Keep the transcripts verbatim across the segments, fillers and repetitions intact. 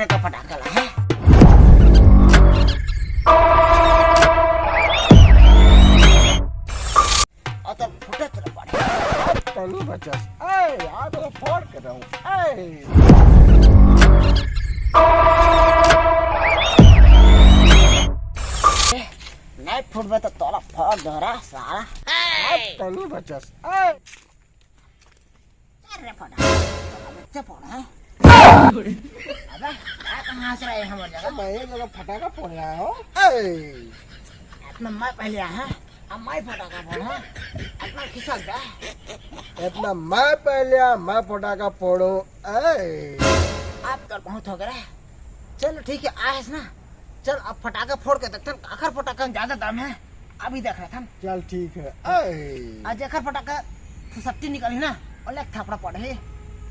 का फटाका ला है। और तो फुटत रह पड़े। तनी बचस। ए, आज तो फोड़ के रहूं। ए। नहीं फुटबे तो तोला फोड़ दो रे साला। आज तनी बचस। ए। अरे फटा, बच्चे फोड़ है। अबे, क्या कहाँ से आए हम जगह? मैं ये जगह फटाका फोड़ रहा हूँ। ए। इतना मैं पहले आया है, अब मैं फटाका फोड़ है। इतना खिसक गया। इतना मैं पहले आया, मैं फटाका फोड़ूं। ए। अब तो बहुत हो गया। चलो ठीक है, आयस ना। चल अब फटाका फोड़ के देखते हैं, काखर फटाका में ज्यादा दम है। अभी देख रहे थे हम। चल ठीक है। ए। आज जेकर फटाका फुसट्टी निकली ना, ओला एक थपड़ा पड़ही।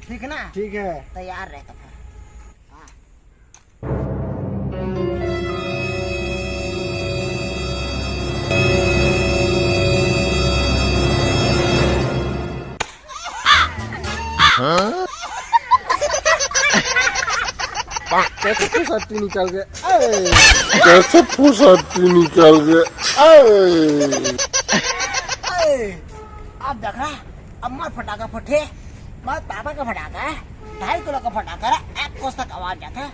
ठीक है ना? ठीक है। तैयार रहे तो फिर। हाँ। हाँ? कैसे फुसट्टी निकल गए? ए! कैसे फुसट्टी निकल गए? ए! ए! आप देख रहा, अम्मा फटाका फटे, मैं पापा का फटाका है, ढाई किलो का फटाका है, एक कोस तक आवाज जाता है।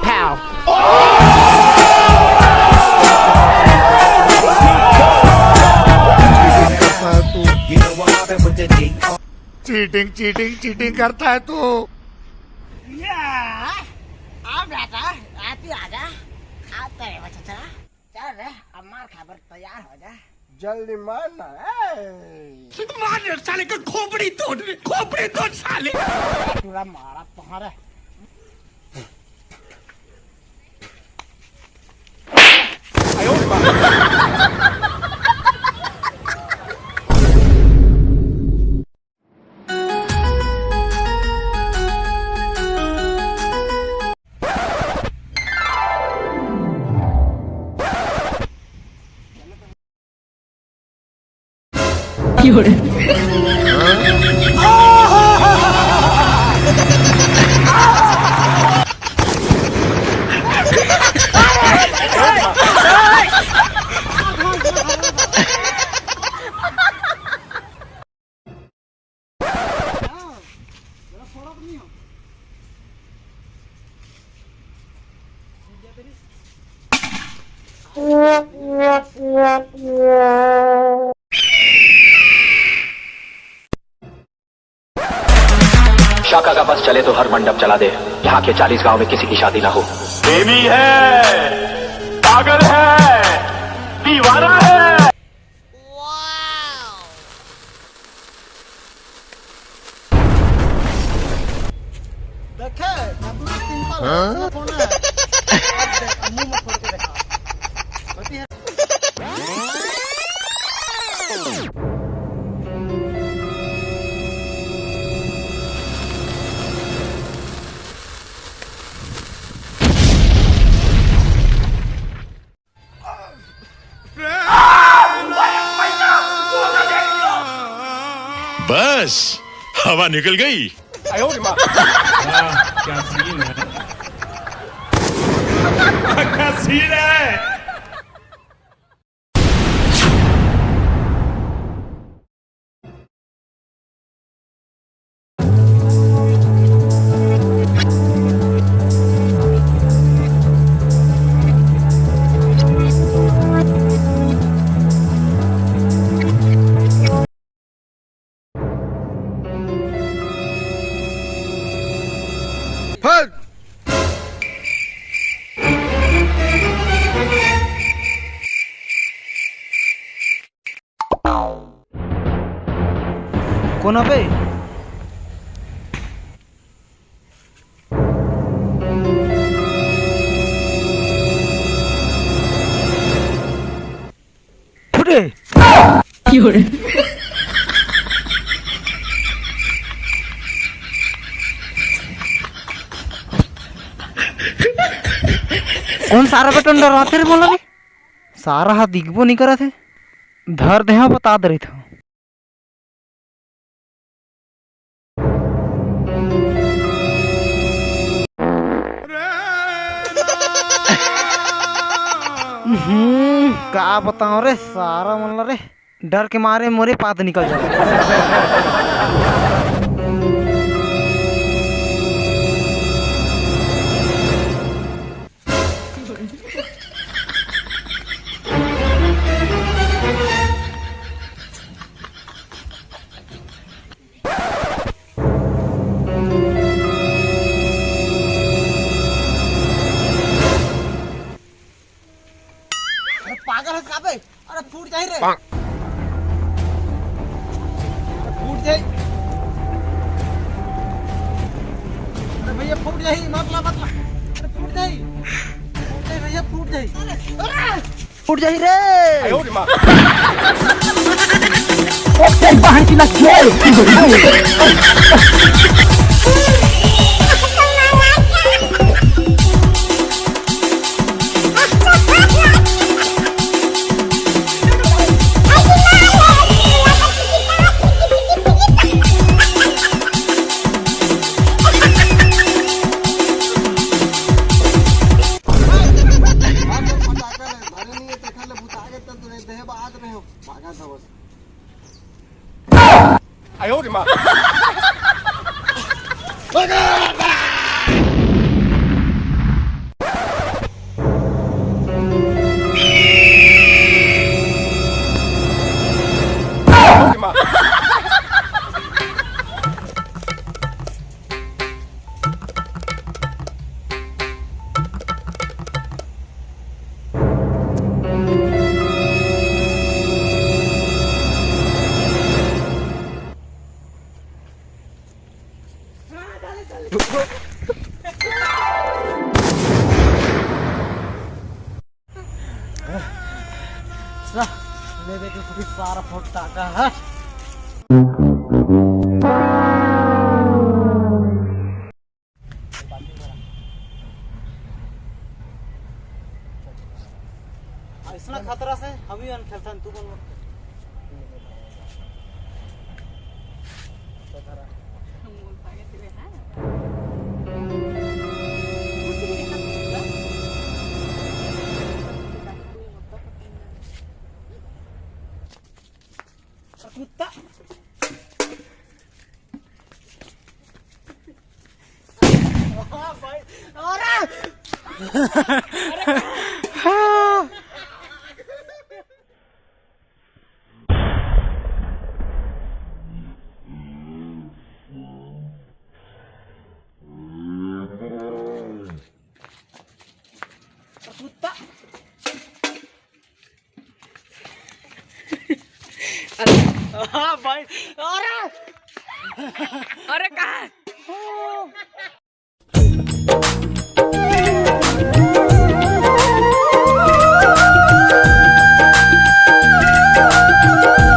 Pow. Cheating, cheating, cheating करता है तू। या, आ बेटा, आती आजा। आ तेरे बच्चा, चल रे, अब मार खा बर तैयार हो जा। जल्दी मार ना। ए। मार रे साले का खोपड़ी तोड़ रे, खोपड़ी तोड़ साले। पूरा मारा तुम्हारा। शाखा का बस चले तो हर मंडप चला दे, यहाँ के चालीस गांव में किसी की शादी ना हो। प्रेमी है, पागल है, दीवाना है। देखे, मैं पूरा सिंपल है, हाँ? इसमें कौन है? अब देख, मुंह में फोड़ के देखा। होती है। बस, हवा निकल गई। वाह, क्या सीन है। क्या सीन है। कोन बे? फुटे। कौन सारा बेटन डराथे रे मोला रे? सारा हा दिखबो नहीं करत हे। धर दे हा, बता दे रही था। हम्म, का बताओ रे सारा मन ला रे, डर के मारे मोरे पाद निकल जाए। अरे पागल है का बे? अरे फूट जाही रे। अरे फूट जाही। अरे भैया फूट जाही, मत ला, मत ला। अरे फूट जाही। फूट जाही भैया, फूट जाही। अरे फूट जाही रे। तेरी बहन की ना खेल। ले दे के पूरी सारा फटाका है। अइसना खतरा से हम ही अन खेलथन, तू कौन मत खेल। कुत्ता। हाँ भाई, अरे! कुत्ता। अरे, हाँ भाई, अरे! अरे कहाँ?